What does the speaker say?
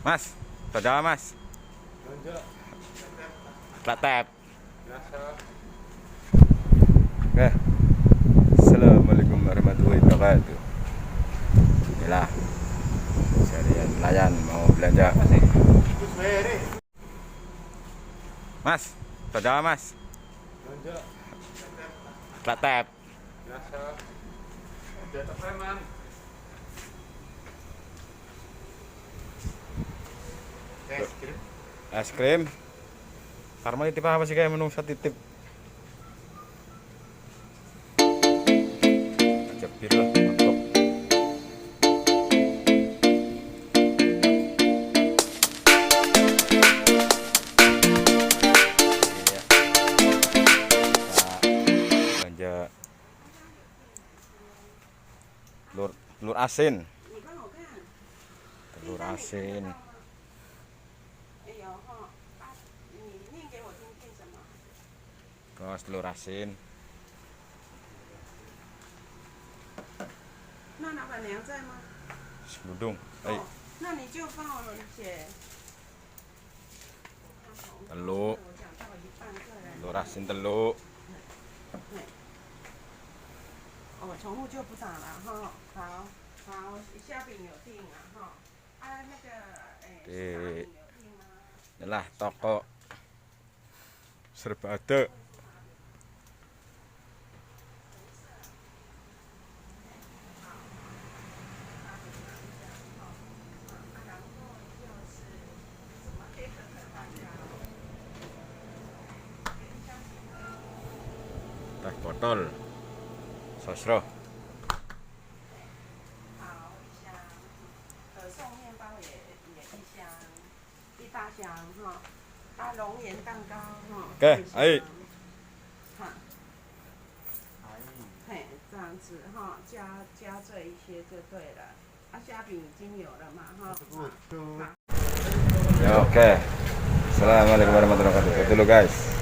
Mas, dodol, Mas. Tletep. Oke. Assalamualaikum warahmatullahi wabarakatuh. Inilah seharian nelayan mau belanja. Mas, dodol, Mas. Tletep. Biasa. Preman. Es krim. Es krim. Karma titip apa sih, kayak menungsa titip. Aja bir lah, mantap. Iya. Kita belanja telur, telur asin. 你帮我看。 Telur asin. 哎呦哈，啊，你念给我听听什么？ Terus telur asin. 那老板娘在吗？ Seludung. Eh, 哦，那你就帮我写。 Telur. 我讲到一半个人。 Telur asin telur. 哦，重复就不打了哈。好，好，虾饼有订啊哈。啊，那个，哎，对苏打饼有订吗？ Inilah toko serba ada. 然后就是什么黑可可蛋糕。 Teh botol. Sosro. 好，一箱，可颂面包也一箱，一大箱哈。啊，龙眼蛋糕哈。 Oke, 一箱 ayo. 哈，嘿，这样子哈，加这一些就对了。啊，虾饼已经有了嘛哈。 Ya, oke. Assalamualaikum warahmatullahi wabarakatuh. Dulu, guys.